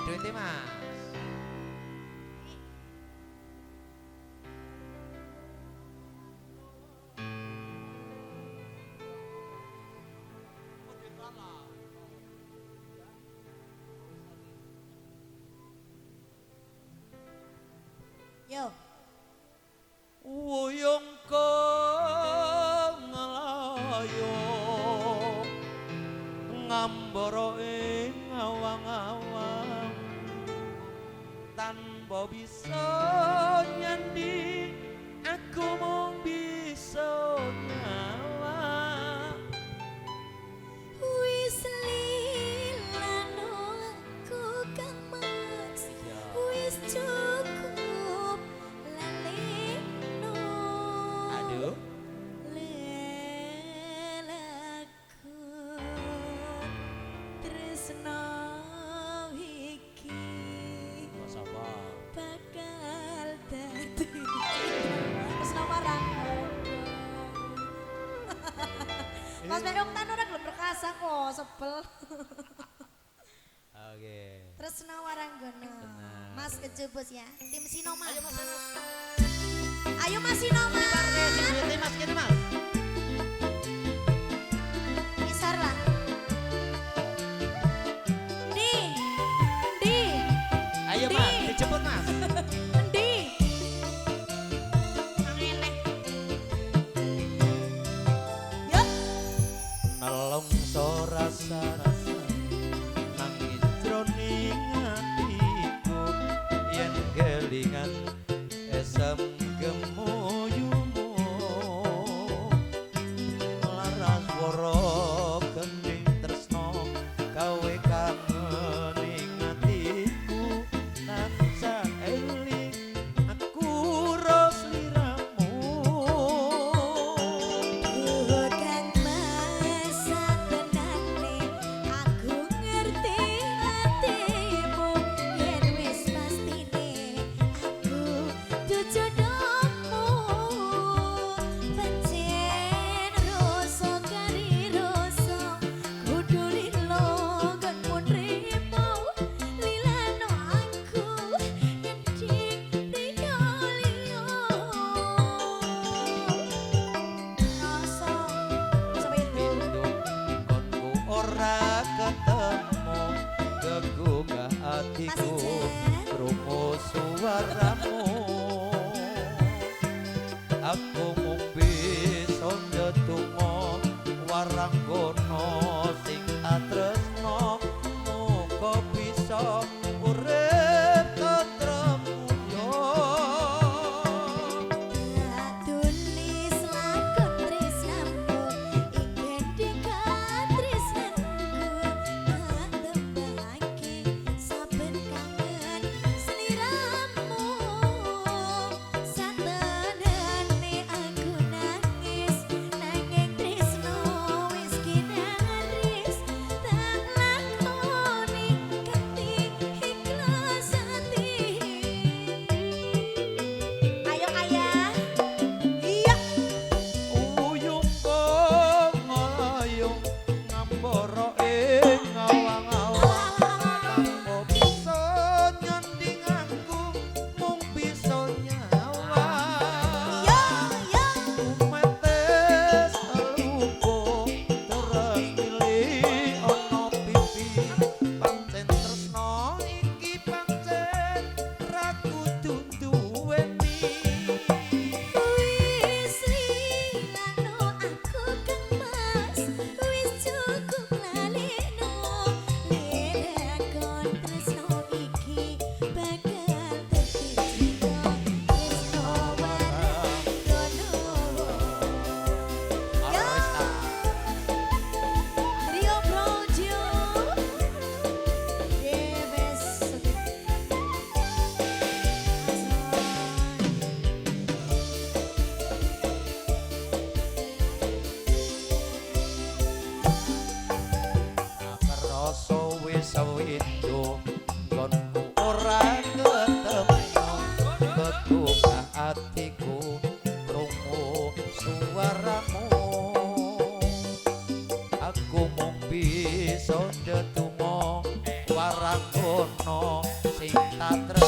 Duite Mas. Yo. Wuyung kang nglayo ngambara ing awang-awang tanpa bisa nyandi aku mung bisa nyawang. Wis lilano aku kang Mas, wis cukup lalino. Aduh. Lelakon tresno iki Sapa? Bakal dadi tresno marang. Mas Merong tan ora gelem perkasa kok, sebel. Oke. Tresno Waranggono. Mas kejebus ya, tim Sinoma. Ayo Mas. Ayo Mas Sinoma. Mas kene Mas. Ngisor lah. Di. Di. Ayo Mas, dijemput Mas. Di. Angeleh. Yo. Nelongso rasa-rasa nangis jroning atiku yen kelingan esem gemuyumu laras wara gending tresno gawe kangen ing atiku tansah eling aku ro sliramu. Kang Mas satenane aku ngerti atimu yen wis pastine aku jodohmu pancen rasa kari rasa kudu lilo nggonmu nrimo lilano aku nyending liya liya rasa sampai Pindo konku ora ketemu gegugah atiku krungu suaramu aku mung bisa ndedonga waranggono sing atresno muga bisa urip tentrem mulya. Tak tulis lakon tresnamu ing gending katresnanku tak tembangke saben kangen sliramu satenane aku nangis nanging tresno wis kinaris tak lakoni kanthi ikhlas ati. Ayo ayah. Iya. Uyung kang nglayung ngambara ing awang-awang tanpa bisa nyanding aku mung bisa nyawang. Iya, iya. Tumetes lupa terus milih ana pipi pancen tresno iki pancen ra kudu duweni. Wis lilano aku kang Mas, wis cukup laleno. Lelakon tresno iki bakal dadi crita tresno waranggono. Yo. Rio Brojo. Debes. Kerasa wis windo nggonku ora ketemu gegugah atiku krungu suaramu aku mung bisa ndedonga waranggono. Ana sing tak.